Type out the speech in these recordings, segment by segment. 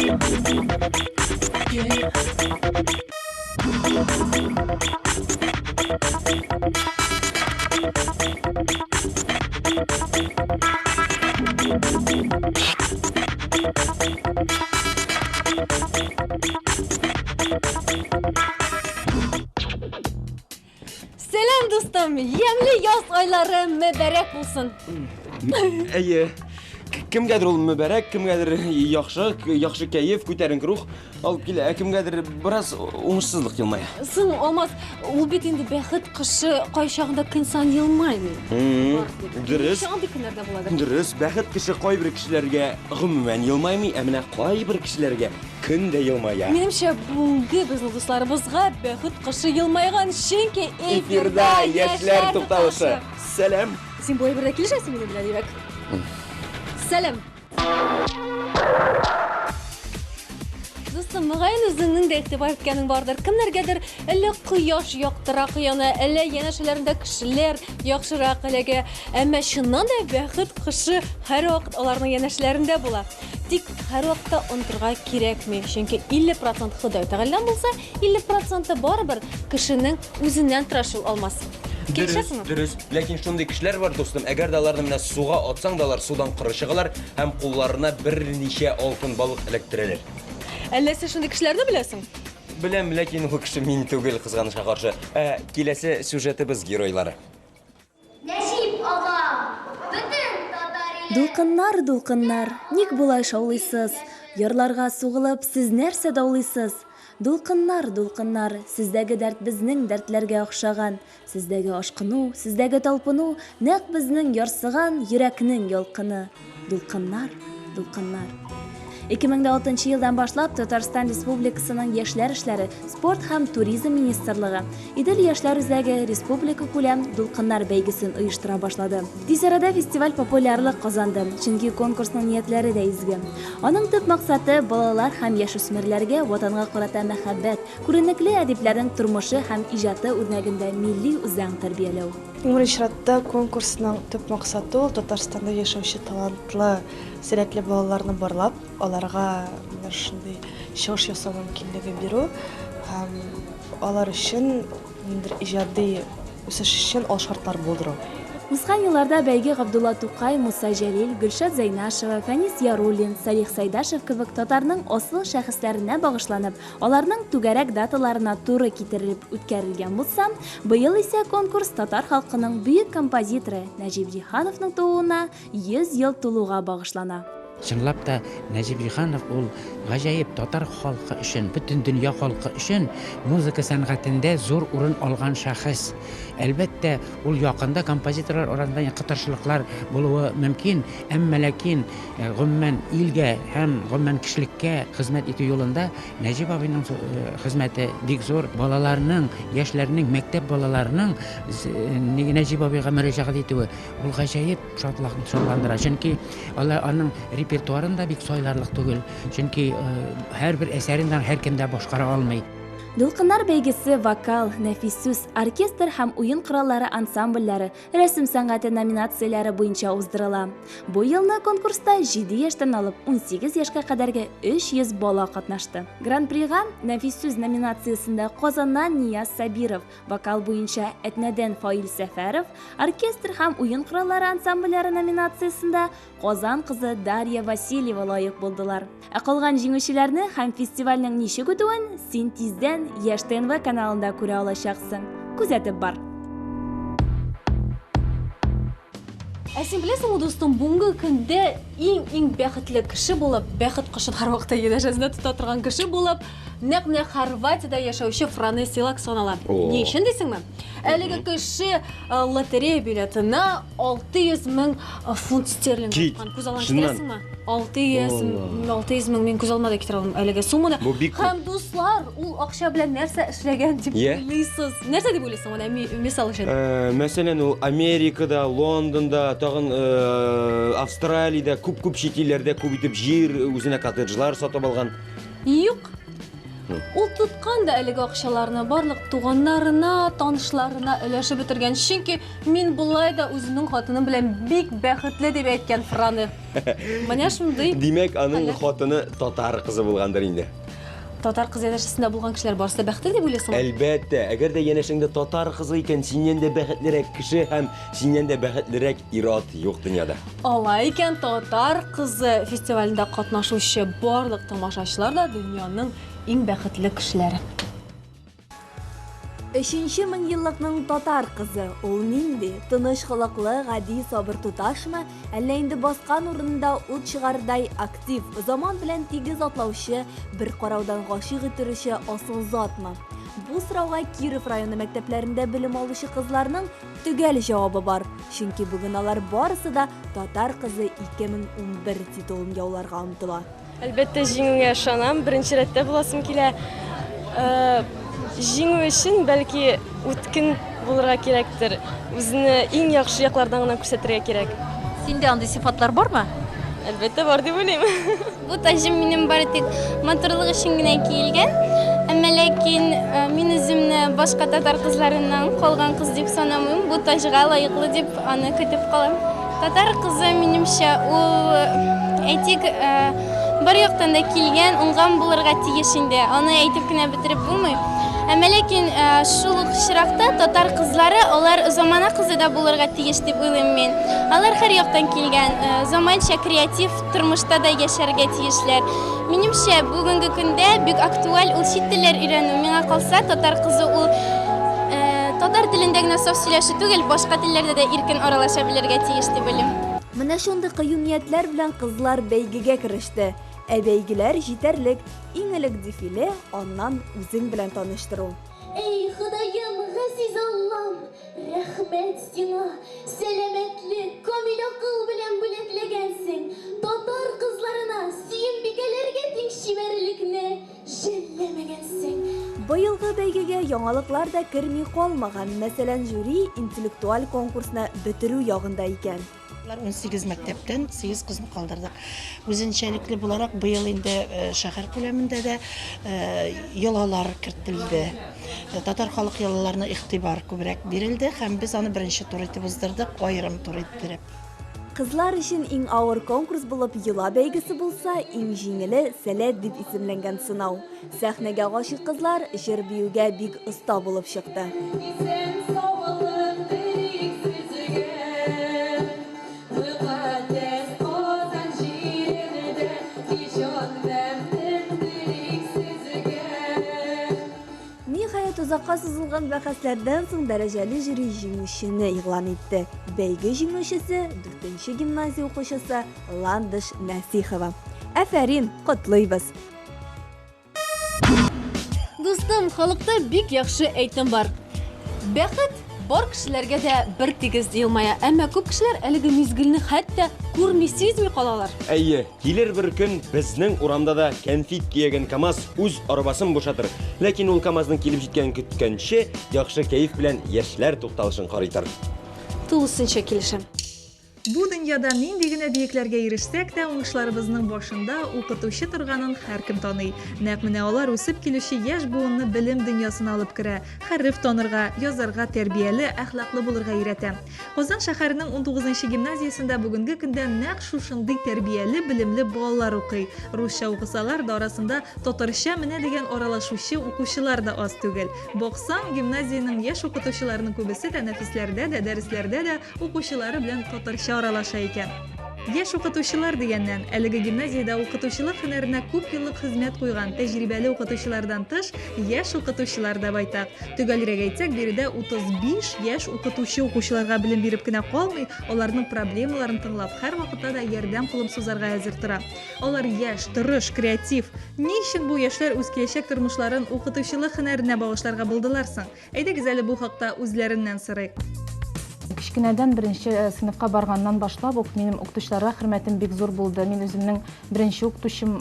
Сәлам, дустым! Ямьле яз айлары мөбарәк булсын! Әйе. Кемгәдер ул мөбарәк, кемгәдер яхшы, яхшы кәеф, күтәренке рух алып килә, ә кемгәдер бераз уңышсызлык елмая. Соң, Алмаз, ул бит инде бәхет кошы кайчагында көн саен елмаймый. Дөрес. Андый көннәр дә буладыр. Дөрес, бәхет кеше кайбер кешеләргә гомумән елмаймый, ә менә кайбер кешеләргә Көн дә елмая. Минемчә, бүгенге безнең дусларыбызга бәхет кошы елмайган, чөнки эфирда яшьләр тукталышы. Сәлам. Син бу әйбердә килешәсең минем белән, димәк. Сәлам. Дустым, мөгаен үзеңнең дә игътибар иткәнең бардыр. Кемнәргәдер әллә кояш яктырак яна, әллә янәшәләрендә кешеләр яхшырак эләгә. Әмма чыннан да бәхет кошы һәрвакыт аларның янәшәләрендә була. Тик һәрвакытта онытырга кирәкми, чөнки 50 процент Ходай Тәгаләдән булса, 50 проценты барыбер кешенең үзеннән тора шул, Алмаз. Дөрес, Килешәсеңме? дөрес. Ләкин шундый кешеләр бар, дустым, әгәр дә аларны менә суга атсаң да, алар судан коры чыгалар һәм кулларына берничә алтын балык эләктерәләр. Әллә син шундый кешеләрне беләсең? Беләм, ләкин ул кеше мин түгел, кызганычка каршы. Ә киләсе сюжетыбыз геройлары. Нәҗип ага, бөтен татар иле. Дулкыннар, дулкыннар, ник болай шаулыйсыз? Ярларга сугылып, сез нәрсә даулыйсыз? Дулкыннар, дулкыннар, сездәге дәрт безнең дәртләргә охшаган, Сездәге ашкыну, сездәге талпыну, нәкъ безнең ярсыган йөрәкнең ялкыны. Дулкыннар, дулкыннар. 2006 елдан башлап Татарстан Республикасының Яшьләр эшләре, спорт һәм туризм министрлыгы Идел яшьләр үзәге республика күләм Дулкыннар бәйгесен оештыра башлады. Тиз арада фестиваль популярлык казанды, чөнки конкурсның ниятләре дә изге. Аның төп максаты, балалар һәм яшүсмерләргә Ватанга карата мәхәббәт, күренекле әдипләрнең тормышы һәм иҗаты үрнәгендә милли үзаң тәрбияләү. Иң беренче чиратта конкурсның төп максаты ул, Татарстанда яшәүче талантлы, сәләтле балаларны барлап, аларга менә шундый чыгыш ясау мөмкинлеге бирү һәм алар өчен ниндидер иҗади үсеш өчен алшартлар булдыру. Узган елларда бәйге Габдулла Тукай, Муса Җәлил, Гөлшат Зәйнашева, Фәнис Яруллин, Салих Сәйдәшев кебек татарның асыл шәхесләренә багышланып, Аларның түгәрәк даталарына туры китерелеп үткәрелгән булса, быел исә конкурс татар халкының бөек композиторы Нәҗип Җиһановның тууына 100 ел тулуга багышлана. Чынлап та, Нәҗип Җиһанов ул гаҗәеп татар халкы өчен, бөтен дөнья халкы өчен музыка сәнгатендә зур урын алган шәхес. Әлбәттә, ул якында композиторлар арасында кытыршылыклар булуы мөмкин, әмма ләкин Гомумән, илгә һәм гомумән кешелеккә хезмәт итү юлында Нәҗип абыйның хезмәте бик зур. Балаларның, яшьләрнең, мәктәп балаларының Нәҗип абыйга мөрәҗәгать итүе ул гаҗәеп шатландыра. Чөнки алар аның репертуарын да бик сайларлык түгел. Чөнки һәрбер әсәрен дә һәркем дә башкара алмый. Дулкыннар бәйгесе вокал, нәфис сүз, оркестр һәм уен кораллары ансамбльләре, Рәсем сәнгате номинацияләре буенча уздырыла. Бу елны конкурста 7 яшьтән алып 18 яшькә кадәрге 300 бала катнашты. Гран-прига Нәфис сүз номинациясендә Казаннан Нияз Сабиров, вокал буенча Әтнәдән Фаил Сәфәров, оркестр һәм уен кораллары ансамбльләре номинациясендә Казан кызы Дарья Васильева лаек булдылар. Ә калган җиңүчеләрне һәм фестивальнең ничек үтүен син тиздән Яшь ТНВ каналында күрә алачаксың. Күзәтеп бар! Ә син беләсеңме, дустым, бүгенге көндә иң-иң бәхетле кеше булып, бәхет кошын һәрвакытта янәшәсендә тота торган кеше булып, нәкъ менә Хорватиядә яшәүче Фране Силак санала. Ни өчен дисеңме? Әлеге кеше э, лотерея билетына 600 мең э, фунт стерлинг Кит, откан. Күз алдына чыннан. китерәсеңме? 600 600 мең мин күз алдыма да китерә алмыйм әлеге сумманы. Бу бик күп. Һәм дуслар, ул акча белән нәрсә эшләгән дип Йә. уйлыйсыз? Нәрсә дип уйлыйсың менә мисал өчен? Э, мәсәлән, ул Америкада, Лондонда, тагын э, Австралиядә, күп-күп чит илләрдә күп итеп җир, үзенә коттеджлар сатып алган. Юк. Ул тоткан да әлеге акчаларны барлык туганнарына, танышларына өләшеп бетергән. Чөнки мин болай да үземнең хатыным белән бик бәхетле дип әйткән Фране. Менә шундый. Димәк, аның хатыны татар кызы булгандыр инде. Татар кызы янәшәсендә булган кешеләр барысы да бәхетле дип уйлыйсыңмы? Әлбәттә, әгәр дә янәшәңдә татар кызы икән, синнән дә бәхетлерәк кеше һәм синнән дә бәхетлерәк ир-ат юк дөньяда. Алай икән, Татар кызы фестивалендә катнашучы барлык тамашачылар да дөньяның иң бәхетле кешеләре. Өченче меңьеллыкның татар кызы ул нинди? Тыныч холыклы, гади, сабыр туташмы, әллә инде баскан урынында ут чыгардай актив, заман белән тигез атлаучы, бер караудан гашыйк иттерүче асыл затмы? Бу сорауга Киров районы мәктәпләрендә белем алучы кызларның төгәл җавабы бар. Чөнки бүген алар барысы да Татар кызы 2011 титулын яуларга омтыла. Әлбәттә, җиңүгә ышанам, беренче рәттә буласым килә. Җиңү өчен, бәлки, үткен булырга кирәктер. Үзне иң яхшы яклардан гына күрсәтергә кирәк. Синдә андый сыйфатлар бармы? Әлбәттә, бар дип уйлыйм. Бу таҗым минем бары тик матурлык өчен генә киелгән. Әмма ләкин мин үземне башка татар кызларыннан калган кыз дип санамыйм. Бу таҗга лаеклы дип аны көтеп калам. Татар кызы, минемчә, ул, әйтик, бар яктан да килгән, уңган булырга тиеш инде. Аны әйтеп кенә бетереп булмый. Әмма ләкин шул ук очракта татар кызлары, алар замана кызы да булырга тиеш дип уйлыйм мин. Алар һәр яктан килгән, заманча креатив тормышта да яшәргә тиешләр. Минемчә, бүгенге көндә бик актуаль ул чит телләр өйрәнү. Миңа калса, татар кызы ул татар телендә генә саф сөйләшү түгел, башка телләрдә дә иркен аралаша белергә тиеш дип уйлыйм. Менә шундый кыю ниятләр белән кызлар бәйгегә кереште. Ә бәйгеләр җитәрлек. Иң элек дефиле, аннан үзең белән таныштыру. Эй, Ходаем, газиз Аллам, рәхмәт сиңа, сәламәтлек, камил акыл белән бүләкләгәнсең, татар кызларына, сөембикәләргә тиң чибәрлекне жәлләмәгәнсең. Быелгы бәйгегә яңалыклар да керми калмаган. Мәсәлән, жюри интеллектуаль конкурсны бетерү ягында икән. 18 мәктәптән 8 кызны калдырдык. Үзенчәлекле буларак быел инде шәһәр күләмендә дә йолалар кертелде. Татар халык йолаларына игътибар күбрәк бирелде һәм без аны беренче тур итеп уздырдык, аерым тур иттереп. Кызлар өчен иң авыр конкурс булып йола бәйгесе булса, иң җиңеле Сәләт дип исемләнгән сынау. Сәхнәгә гашыйк кызлар җыр-биюгә бик оста булып чыкты. Ниһаять, озакка сузылган бәхәсләрдән соң дәрәҗәле жюри җиңүчене игълан итте. Бәйге җиңүчесе, дүртенче гимназия укучысы Ландыш Нәсихова. Афәрин, котлыйбыз! Дустым, халыкта бик яхшы әйтем бар. Бәхет бар кешеләргә дә бер тигез елмая, әмма күп кешеләр әлеге мизгелне хәтта күрми, сизми калалар. Әйе, килер бер көн безнең урамда да кәнфит төягән КАМАЗ үз арбасын бушатыр. Ләкин ул КАМАЗның килеп җиткәнен көткәнче, яхшы кәеф белән яшьләр тукталышын карыйтыр. Тулысынча килешәм. Бу дөньяда нинди генә биекләргә ирешсәк тә, уңышларыбызның башында укытучы торганын һәркем таный. Нәкъ менә алар үсеп килүче яшь буынны белем дөньясына алып керә, хәреф танырга, язарга, тәрбияле, әхлаклы булырга өйрәтә. Казан шәһәренең унтугызынчы гимназиясендә бүгенге көндә нәкъ шушындый тәрбияле, белемле балалар укый. Русча укысалар да, арасында татарча менә дигән аралашучы укучылар да аз түгел. Баксаң, гимназиянең яшь укытучыларының күбесе тәнәфесләрдә дә, дәресләрдә дә укучылары белән татарча аралаша икән. Яшь укытучылар дигәннән, әлеге гимназиядә укытучылык һөнәренә күп еллык хезмәт куйган тәҗрибәле укытучылардан тыш, яшь укытучылар да байтак. Төгәлрәк әйтсәк, биредә 35 яшь укытучы укучыларга белем биреп кенә калмый, аларның проблемаларын тыңлап, һәрвакытта да ярдәм кулын сузарга әзер тора. Алар яшь, тырыш, креатив. Ни өчен бу яшьләр үз киләчәк тормышларын укытучылык һөнәренә багышларга булдылар соң? Әйдәгез әле бу хакта үзләреннән сорыйк. Кечкенәдән беренче сыйныфка барганнан башлап ук минем укытучыларга хөрмәтем бик зур булды. Мин үземнең беренче укытучым,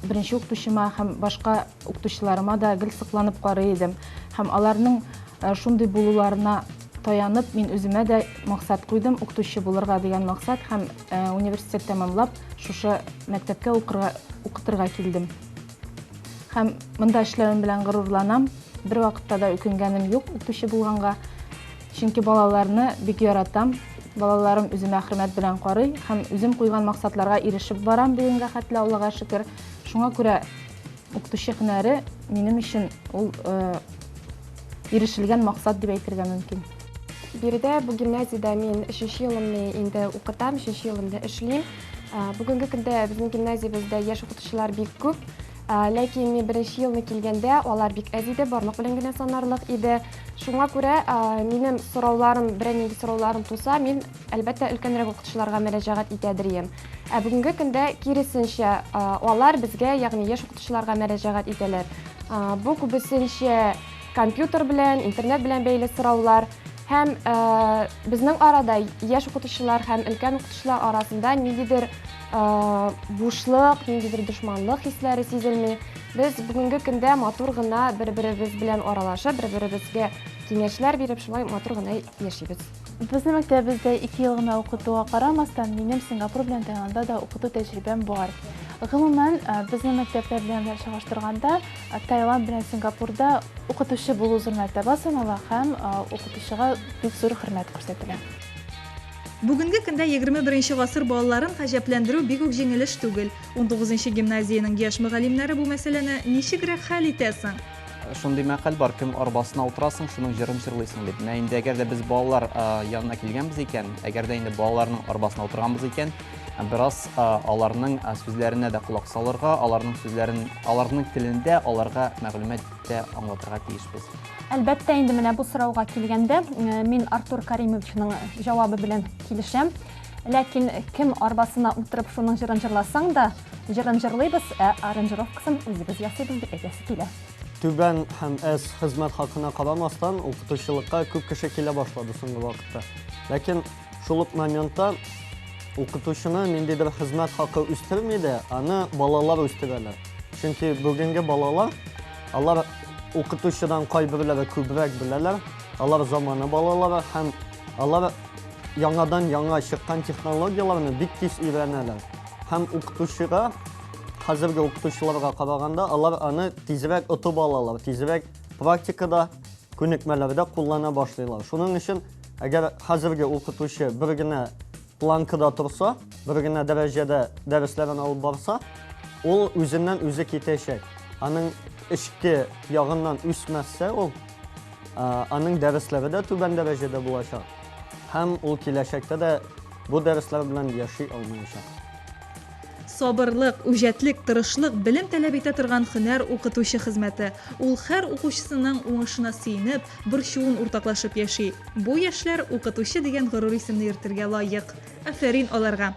беренче укытучыма һәм башка укытучыларыма да гел сокланып карый идем. Һәм аларның шундый булуларына таянып, мин үземә дә максат куйдым, укытучы булырга дигән максат һәм университет тәмамлап, шушы мәктәпкә укырга, укытырга килдем. Һәм монда эшләвем белән горурланам. Бервакытта да үкенгәнем юк укытучы булганга. Чөнки балаларны бик яратам. Балаларым үземә хөрмәт белән карый һәм үзем куйган максатларга ирешеп барам бүгенгә хәтле, Аллага шөкер. Шуңа күрә укытучы һөнәре минем өчен ул ирешелгән максат дип әйтергә мөмкин. Биредә бу гимназиядә мин өченче елымны инде укытам, өченче елымда эшлим. Бүгенге көндә безнең гимназиябездә яшь укытучылар бик күп. Ләкин мин беренче елны килгәндә алар бик әз иде, бармак белән генә санарлык иде. Шуңа күрә минем сорауларым, берәр нинди сорауларым туса, мин, әлбәттә, өлкәнрәк укытучыларга мөрәҗәгать итәдер идем. Ә бүгенге көндә киресенчә, алар безгә, ягъни яшь укытучыларга мөрәҗәгать итәләр. Бу күбесенчә компьютер белән, интернет белән бәйле сораулар. Һәм безнең арада яшь укытучылар һәм өлкән укытучылар арасында ниндидер бушлык, ниндидер дошманлык хисләре сизелми. Без бүгенге көндә матур гына бер-беребез белән аралашып, бер-беребезгә киңәшләр биреп, шулай матур гына яшибез. Безнең мәктәбебездә ике ел гына укытуга карамастан, минем Сингапур белән Таиландда да укыту тәҗрибәм бар. Гомумән, безнең мәктәпләр белән чагыштырганда, Таиланд белән Сингапурда укытучы булу зур мәртәбә санала һәм укытучыга бик зур хөрмәт күрсәтелә. Бүгенге көндә 21 гасыр балаларын гаҗәпләндерү бик үк җиңел эш түгел. Унтугызынчы гимназиянең яшь мөгаллимнәре бу мәсьәләне ничегрәк хәл итә соң? Шундый мәкаль бар, кем арбасына утырасың, шуның җырын җырлыйсың дип. Менә инде әгәр дә без балалар янына килгәнбез икән, әгәр дә инде балаларның арбасына утырганбыз икән, бераз аларның сүзләренә дә колак салырга, аларның сүзләрен, аларның телендә аларга мәгълүмат тә аңлатырга тиешбез. Әлбәттә инде, менә бу сорауга килгәндә, мин Артур Каримовичның җавабы белән килешәм. Ләкин кем арбасына утырып шуның җырын җырласаң да, җырын җырлыйбыз, ә аранжировкасын үзебез ясыйбыз дип әйтәсе килә. Түбән һәм әз хезмәт хакына карамастан, укытучылыкка күп кеше килә башлады соңгы вакытта. Ләкин шул ук моментта укытучыны ниндидер хезмәт хакы үстерми дә, аны балалар үстерәләр. Чөнки бүгенге балалар, алар укытучыдан кайберләре күбрәк беләләр, алар замана балалары һәм алар яңадан яңа чыккан технологияләрне бик тиз өйрәнәләр. Һәм укытучыга, хәзерге укытучыларга караганда, алар аны тизрәк отып алалар, тизрәк практикада, күнекмәләрдә куллана башлыйлар. Шуның өчен, әгәр хәзерге укытучы бер генә планкада торса, бер генә дәрәҗәдә дәресләрен алып барса, ул үзеннән үзе китәчәк. Аның эчке ягыннан үсмәсә ул, аның дәресләре дә түбән дәрәҗәдә булачак. Һәм ул киләчәктә дә бу дәресләр белән яши алмаячак. Сабырлык, үҗәтлек, тырышлык, белем таләп итә торган һөнәр укытучы хезмәте. Ул һәр укучысының уңышына сөенеп, борчуын уртаклашып яши. Бу яшьләр укытучы дигән горур исемне йөртергә лаек. Афәрин аларга!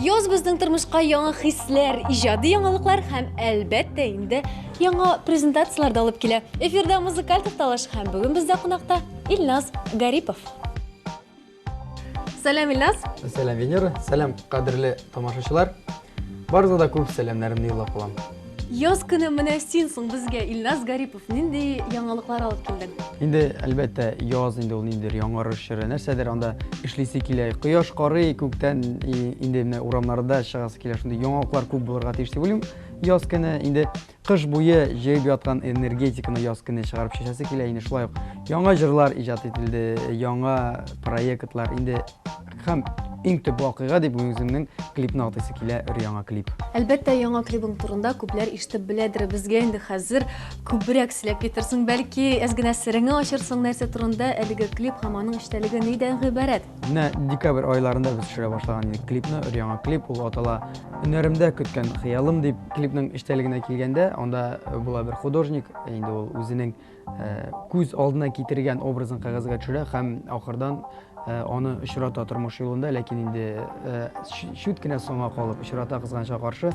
Яз безнең тормышка яңа хисләр, иҗади яңалыклар һәм, әлбәттә инде, яңа презентацияләр дә алып килә. Эфирда музыкаль тукталыш һәм бүген бездә кунакта Илназ Гарипов. Сәлам, Илназ. Сәлам, Венера. Сәлам, кадерле тамашачылар. Барыгызга да күп сәламнәремне юллап калам. Яз көне менә син соң безгә, Илназ Гарипов, нинди яңалыклар алып килдең? Инде, әлбәттә, яз инде ул ниндидер яңарыш чоры, нәрсәдер анда эшлисе килә. Кояш карый күктән, инде менә урамнарда чыгасы килә, шундый яңалыклар күп булырга тиеш дип уйлыйм. Яз көне инде кыш буе җыеп яткан энергетиканы яз көне чыгарып чәчәсе килә. Инде шулай ук яңа җырлар иҗат ителде, яңа проектлар инде һәм иң төп вакыйга дип үземнең клипны атыйсы килә, өр-яңа клип. Әлбәттә, яңа клибың турында күпләр ишетеп беләдер. Безгә инде хәзер күбрәк сөйләп китерсең, бәлки әз генә сереңе ачырсың, нәрсә турында әлеге клип һәм аның эчтәлеге нидән гыйбарәт? Менә декабрь айларында без төшерә башлаган идек клипны, өр-яңа клип, ул атала Өнәремдә көткән хыялым дип. Клипның эчтәлегенә килгәндә, анда була бер художник, инде ул үзенең күз алдына китергән образын кәгазьгә төшерә һәм ахырдан аны очрата тормыш юлында, ләкин инде чүт кенә соңга калып очрата, кызганычка каршы.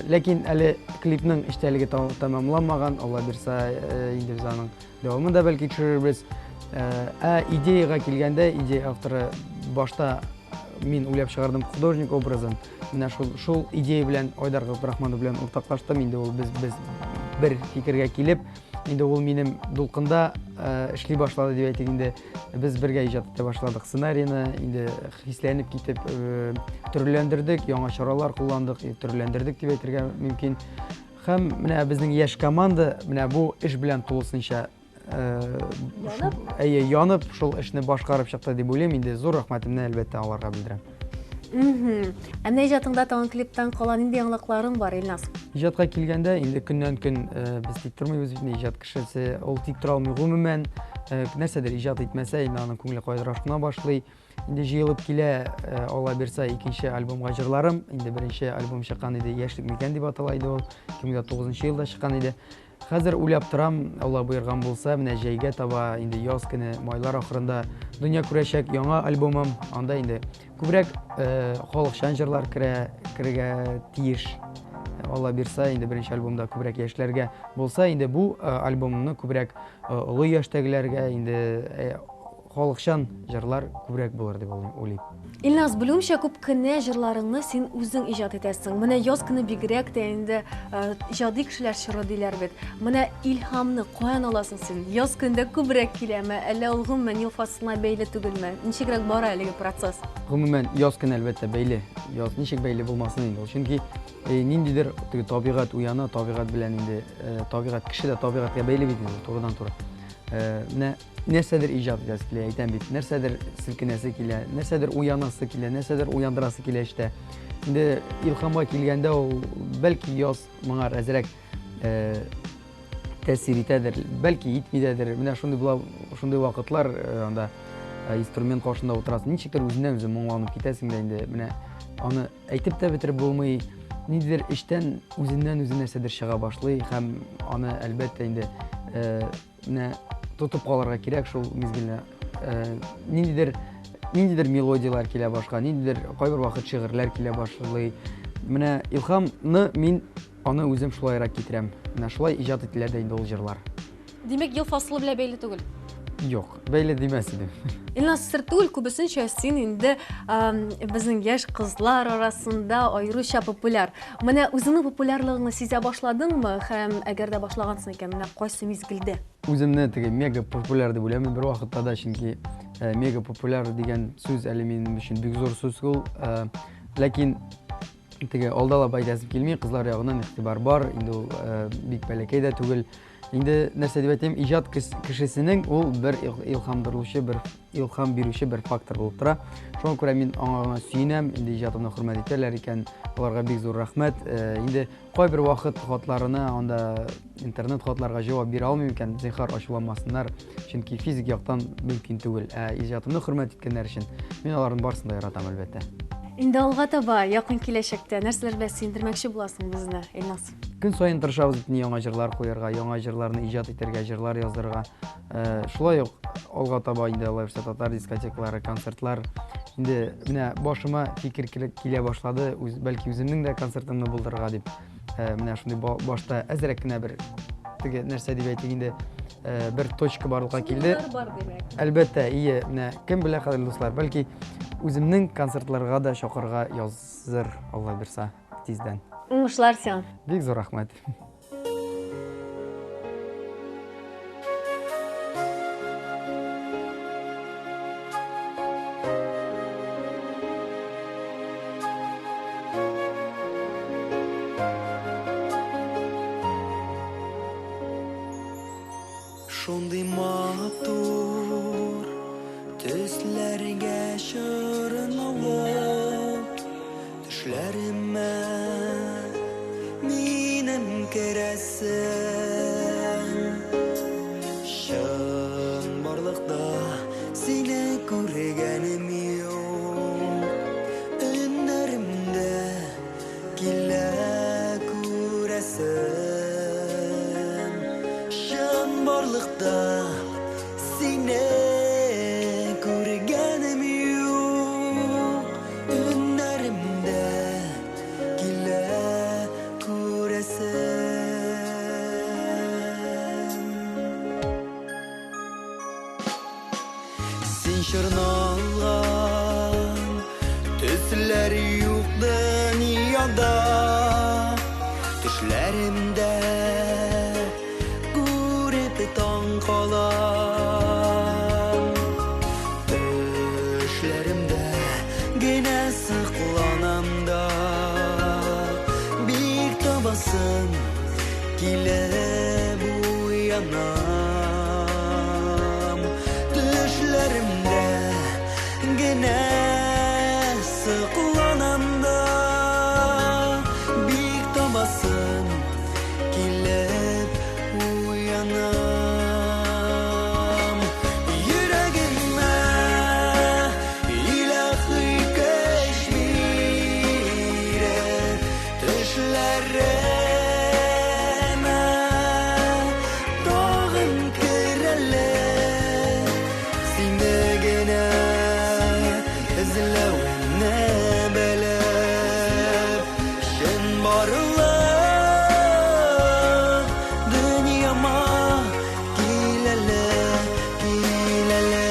Ләкин әле клипның эчтәлеге тәмамланмаган, Алла бирса, инде без аның дәвамын да бәлки төшерербез. Ә идеяга килгәндә, идея авторы башта мин уйлап чыгардым художник образын. Менә шул, шул идея белән Айдар Габдрахманов белән уртаклаштым. Инде ул без, без бер фикергә килеп, Инде ул минем дулкында эшли башлады дип әйтик инде. Без бергә иҗат итә башладык сценарийны, инде хисләнеп китеп төрләндердек, яңа чаралар кулландык, төрләндердек дип әйтергә мөмкин. Һәм менә безнең яшь команда менә бу эш белән тулысынча янып, әйе, янып шул эшне башкарып чыкты дип уйлыйм. Инде зур рәхмәтемне әлбәттә аларга белдерәм. Ә менә иҗатыңда тагын клиптан кала нинди яңалыкларың бар, Илназ? Иҗатка килгәндә, инде көннән-көн без тик тормыйбыз бит, иҗат кешесе ул тик тора алмый гомумән. Нәрсәдер иҗат итмәсә, инде аның күңеле кайдыр ашкына башлый. Инде җыелып килә, Алла бирса, икенче альбомга җырларым. Инде беренче альбом чыккан иде, Яшьлек микән дип атала иде ул. 2009 елда чыккан иде. Хәзер уйлап торам, Алла боерган булса, менә җәйгә таба, инде яз көне, майлар ахырында дөнья күрәчәк яңа альбомым. Анда инде күбрәк халыкчан җырлар керә, керергә тиеш. Алла бирса, инде беренче альбомда күбрәк яшьләргә булса, инде бу альбомны күбрәк олы яшьтәгеләргә, инде халыкчан җырлар күбрәк булыр дип уйлыйм. Илназ, белүемчә, күп кенә җырларыңны син үзең иҗат итәсең. Менә яз көне бигрәк тә инде иҗади кешеләр чоры диләр бит. Менә илһамны каян аласың син? Яз көндә күбрәк киләме, әллә ул гомумән ел фасылына бәйле түгелме? Ничегрәк бара әлеге процесс? Гомумән, яз көне әлбәттә бәйле. Яз ничек бәйле булмасын инде ул. Чөнки ниндидер теге табигать уяна, табигать белән инде табигать кеше дә табигатькә бәйле бит инде турыдан-туры. Менә нәрсәдер иҗат итәсе килә, әйтәм бит, нәрсәдер селкенәсе килә, нәрсәдер уянасы килә, нәрсәдер уяндырасы килә эчтә. Инде илһамга килгәндә ул бәлки яз моңа әзрәк тәэсир итәдер, бәлки итмидәдер. Менә шундый була, шундый вакытлар анда инструмент каршында утырасың, ничектер үзеннән үзе моңланып китәсең дә инде. Менә аны әйтеп тә бетереп булмый, ниндидер эчтән үзеннән үзе нәрсәдер чыга башлый һәм аны әлбәттә инде менә тотып калырга кирәк шул мизгелне. Ниндидер ниндидер мелодияләр килә башка, ниндидер кайбер вакыт шигырьләр килә башлый. Менә илһамны мин аны үзем шулайрак китерәм. Менә шулай иҗат ителә дә инде ул җырлар. Димәк, ел фасылы белән бәйле түгел? Юк, бәйле димәс идем. Илназ, сер түгел, күбесенчә син инде безнең яшь кызлар арасында аеруча популяр. Менә үзеңнең популярлыгыңны сизә башладыңмы? Һәм әгәр дә башлагансың икән, менә кайсы мизгелдә? Үземне теге мега популяр дип уйламыйм бер вакытта да, чөнки мега популяр дигән сүз әле минем өчен бик зур сүз ул. Ләкин теге алдалап әйтәсем килми, кызлар ягыннан игътибар бар, инде ул бик бәләкәй дә түгел. Инде нәрсә дип әйтим, иҗат кешесенең ул бер илһамдыручы, бер илһам бирүче бер фактор булып тора. Шуңа күрә мин аңа гына сөенәм, инде иҗатымны хөрмәт итәләр икән, аларга бик зур рәхмәт. Инде кайбер вакыт хатларына, анда интернет хатларга җавап бирә алмыйм икән, зинһар ачуланмасыннар, чөнки физик яктан мөмкин түгел. Ә иҗатымны хөрмәт иткәннәр өчен мин аларның барысын да яратам, әлбәттә. Инде алга таба, якын киләчәктә нәрсәләр белән сөендермәкче буласың безне, Илназ? Көн саен тырышабыз бит яңа җырлар куярга, яңа җырларны иҗат итәргә, җырлар яздырырга. Шулай ук алга таба инде алай булса татар дискотекалары, концертлар. Инде менә башыма фикер килә башлады, бәлки үземнең дә концертымны булдырырга дип. Менә шундый башта әзрәк кенә бер теге нәрсә дип әйтик инде, бер точка барлыкка килде. Бар, димәк. Әлбәттә, ие, менә кем белә, кадерле дуслар, бәлки үземнең концертларга да чакырырга языр, Алла бирса, тиздән. Уңышлар сиңа. Бик зур рәхмәт. Шундый матур төсләргә чорналып, төшләремә минем керәсең. Чынбарлыкта сине күргәнем юк, өннәремдә килә күрәсең. Чынбарлыкта сине күргәнем юк, өннәремдә килә күрәсең. Син чорналган төсләр юк дөньяда, төшләремдә күреп табасым килеп уянам. Төшләремдә генә сокланам да, бик табасым килеп уянам. Йөрәгемә илаһи көч биреп, төшләремә тагын кер әле. Сине генә эзләвемне белеп, чынбарлык дөньяма кил әле, кил әле.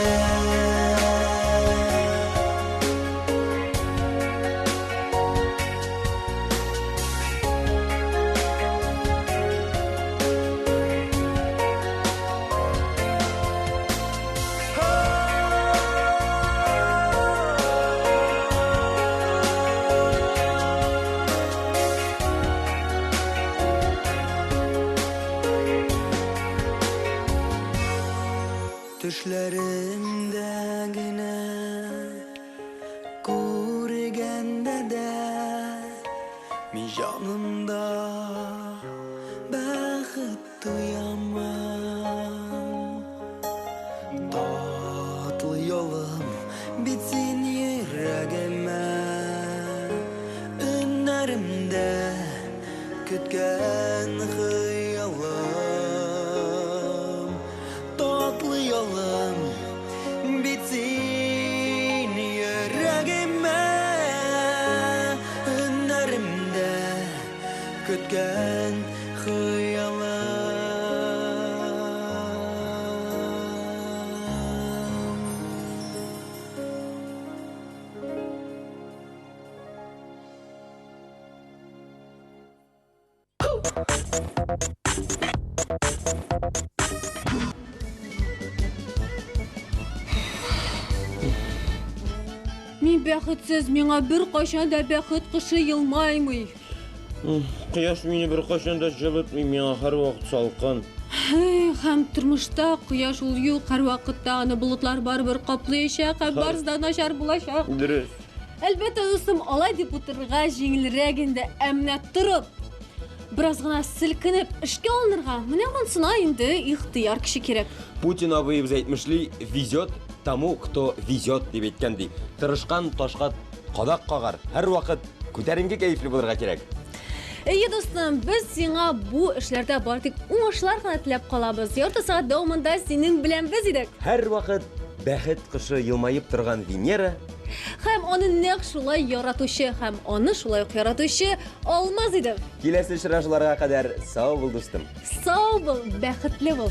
Төшләремдә генә күргәндә дә мин җанымда бәхет тоямын. Татлы ялым бит син йөрәгемә, өннәремдә көткән хыялым. Татлы ялым бит син йөрәгемә, өннәремдә көткән хыялым. Мин бәхетсез, миңа беркайчан да бәхет кошы елмаймый. Кояш мине беркайчан да җылытмый, миңа һәрвакыт салкын. Һәй, һәм тормышта кояш ул юк, һәрвакытта аны болытлар барыбер каплыячак, һәм барысы да начар булачак. Дөрес. Әлбәттә, дустым, алай дип утырырга җиңелрәк инде, ә менә торып, бераз гына селкенеп эшкә алынырга, менә монсына инде ихтыяр көче кирәк. Путин абыебыз әйтмешли, везет тому, кто везет, дип әйткән ди. Тырышкан ташка кадак кагар. Һәрвакыт күтәренке кәефле булырга кирәк. Әйе, дустым, без сиңа бу эшләрдә бары тик уңышлар гына теләп калабыз. Ярты сәгать дәвамында синең белән без идек. Һәрвакыт бәхет кошы елмаеп торган Венера Һәм аны нәкъ шулай яратучы, һәм аны шулай ук яратучы Алмаз иде. Киләсе очрашуларга кадәр сау бул, дустым. Сау бул, бәхетле бул.